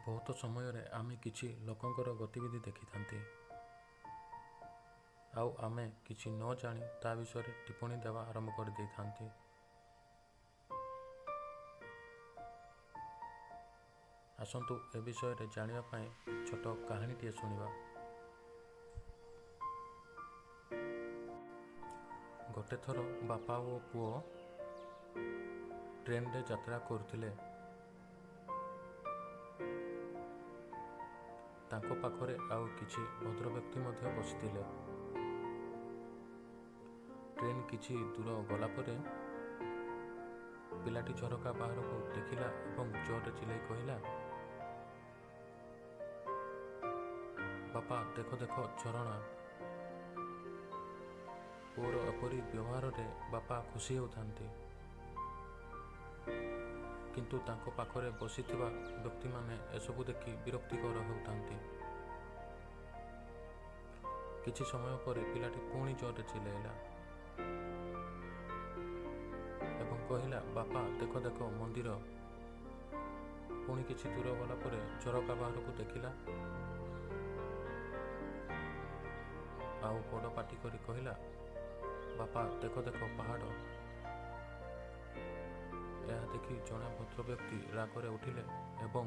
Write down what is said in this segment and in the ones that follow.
ବହୁତ ସମୟରେ ଆମେ କିଛି ଲୋକଙ୍କର ଗତିବିଧି ଦେଖିଥାନ୍ତି, ଆଉ ଆମେ କିଛି ନ ଜାଣି ତା ବିଷୟରେ ଟିପ୍ପଣୀ ଦେବା ଆରମ୍ଭ କରିଦେଇଥାନ୍ତି। ଆସନ୍ତୁ ଏ ବିଷୟରେ ଜାଣିବା ପାଇଁ ଛୋଟ କାହାଣୀଟିଏ ଶୁଣିବା। ଗୋଟେ ଥର ବାପା ଓ ପୁଅ ଟ୍ରେନରେ ଯାତ୍ରା କରୁଥିଲେ। ତାଙ୍କ ପାଖରେ ଆଉ କିଛି ଭଦ୍ରବ୍ୟକ୍ତି ମଧ୍ୟ ବସିଥିଲେ। ଟ୍ରେନ୍ କିଛି ଦୂର ଗଲା ପରେ ପିଲାଟି ଝରକା ବାହାରକୁ ଦେଖିଲା ଏବଂ ଜୋରରେ ଚିଲେଇ କହିଲା, ବାପା, ଦେଖ ଦେଖ ଝରଣା। ପୁଅର ଏପରି ବ୍ୟବହାରରେ ବାପା ଖୁସି ହେଉଥାନ୍ତି, କିନ୍ତୁ ତାଙ୍କ ପାଖରେ ବସିଥିବା ବ୍ୟକ୍ତିମାନେ ଏସବୁ ଦେଖି ବିରକ୍ତିକର ହେଉଥାନ୍ତି। କିଛି ସମୟ ପରେ ପିଲାଟି ପୁଣି ଜୋରରେ ଚିଲେଇଲା ଏବଂ କହିଲା, ବାପା, ଦେଖ ଦେଖ ମନ୍ଦିର। ପୁଣି କିଛି ଦୂର ଗଲା ପରେ ଝରକା ବାହାରକୁ ଦେଖିଲା ଆଉ ବଡ଼ ପାଟି କରି କହିଲା, ବାପା, ଦେଖ ଦେଖ ପାହାଡ଼। ଏହା ଦେଖି ଜଣେ ଭଦ୍ରବ୍ୟକ୍ତି ରାଗରେ ଉଠିଲେ ଏବଂ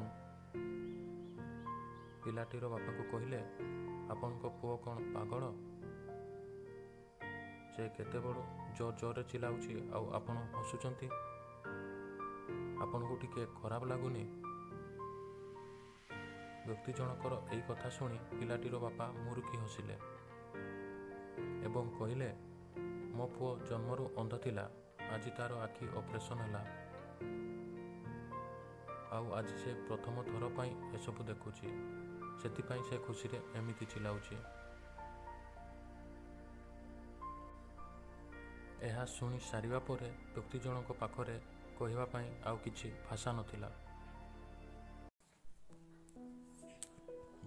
ପିଲାଟିର ବାପାଙ୍କୁ କହିଲେ, ଆପଣଙ୍କ ପୁଅ କ'ଣ ପାଗଳ? ସେ କେତେବେଳୁ ଜୋର ଜୋରରେ ଚିଲାଉଛି ଆଉ ଆପଣ ହସୁଛନ୍ତି। ଆପଣଙ୍କୁ ଟିକେ ଖରାପ ଲାଗୁନି? ବ୍ୟକ୍ତି ଜଣକର ଏଇ କଥା ଶୁଣି ପିଲାଟିର ବାପା ମୁରୁକି ହସିଲେ ଏବଂ କହିଲେ, ମୋ ପୁଅ ଜନ୍ମରୁ ଅନ୍ଧ ଥିଲା, ଆଜି ତାର ଆଖି ଅପରେସନ୍ ହେଲା, ଆଉ ଆଜି ସେ ପ୍ରଥମ ଥର ପାଇଁ ଏସବୁ ଦେଖୁଛି, ସେଥିପାଇଁ ସେ ଖୁସିରେ ଏମିତି ଚିଲାଉଛି। ଏହା ଶୁଣି ସାରିବା ପରେ ବ୍ୟକ୍ତି ଜଣଙ୍କ ପାଖରେ କହିବା ପାଇଁ ଆଉ କିଛି ଭାଷା ନଥିଲା।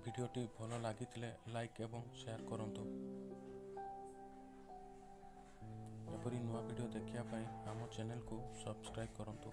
ଭିଡ଼ିଓଟି ଭଲ ଲାଗିଥିଲେ ଲାଇକ୍ ଏବଂ ସେୟାର କରନ୍ତୁ। ଏପରି ନୂଆ ଭିଡ଼ିଓ ଦେଖିବା ପାଇଁ ଆମ ଚ୍ୟାନେଲକୁ ସବସ୍କ୍ରାଇବ୍ କରନ୍ତୁ।